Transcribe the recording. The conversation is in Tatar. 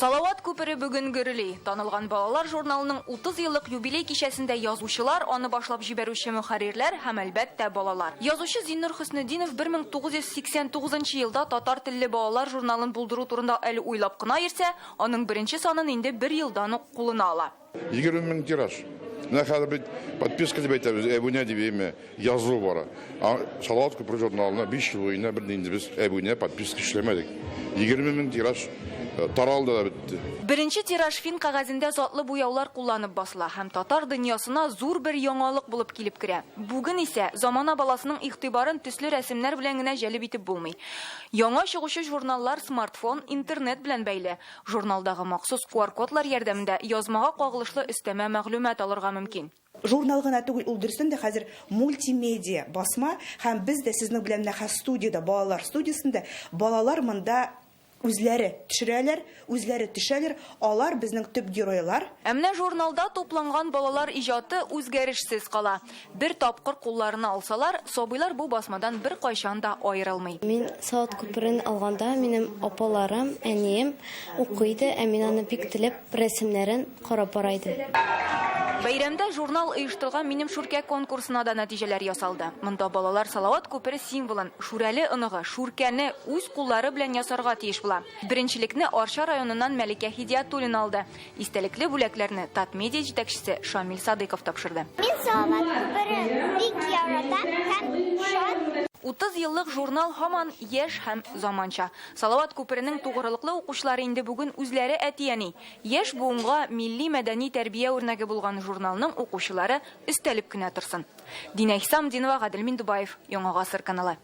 Салават күпере бүген гөрли. Танылган балалар журналының 30 еллык юбилей кичәсендә язучылар, аны башлап җибәрүче мөхәррирләр һәм, әлбәттә, балалар. Язучы Зиннур Хөснетдинов 1989 елда татар телле балалар журналын булдыру турында әле уйлап кына йөрсә, аның беренче санын инде бер елдан ук кулына ала. 20 мең тираж. Менә хәзер бит подписка дип әйтәбез, әбүнә дип әйме, язылу бара. Салават күпере журналына 5 ел буена бернинди без әбүнә подписка эшләмәдек. 20 мең тираж э, таралды да бетте. Беренче тираж фин кәгазендә затлы буяулар кулланып басыла һәм татар дөньясына зур бер яңалык булып килеп керә. Бүген исә замана баласының игътибарын төсле рәсемнәр белән генә җәлеп итеп булмый. Яңа чыгучы журналлар смартфон, интернет белән бәйле. Журналдагы махсус QR-кодлар ярдәмендә язмага кагылышлы өстәмә мәгълүмат алырга мөмкин. Журнал гына түгел, ул дөрестән дә хәзер мультимедиа басма, һәм без дә сезнең белән менә хәзер студиядә, балалар студиясендә, балалар монда үзләре төшерәләр, үзләре төшәләр, алар безнең төп геройлар. Ә менә журналда тупланган балалар иҗаты үзгәрешсез кала. Бер тапкыр кулларына алсалар, сабыйлар бу басмадан беркайчан да аерылмый. Мин Салават күперен алганда, минем апаларым, әнием укый иде, ә мин аны бик теләп рәсемнәрен карап бара идем. Бәйрәмдә журнал оештырган Минем Шүркә конкурсына да нәтиҗәләр ясалды. Монда балалар Салават күпере символын, Шүрәле оныгы, Шүркәне үз куллары белән ясарга тиеш була. Беренчелекне Арча районыннан Мәликә Һидиятуллина алды. Истәлекле бүләкләрне Татмедиа җитәкчесе Шамил Садыйков тапшырды. Мин Салават күперен бик яратам һәм шат. 30 еллык журнал һаман яшь һәм заманча. Салават күперенең тугрылыклы укучылары инде бүген үзләре әти-әни. Яшь буынга милли-мәдәни тәрбия үрнәге булган журналның укучылары өстәлеп кенә торсын. Динә Хисамдинова, Гадел Миндубаев, Яңа Гасыр каналы.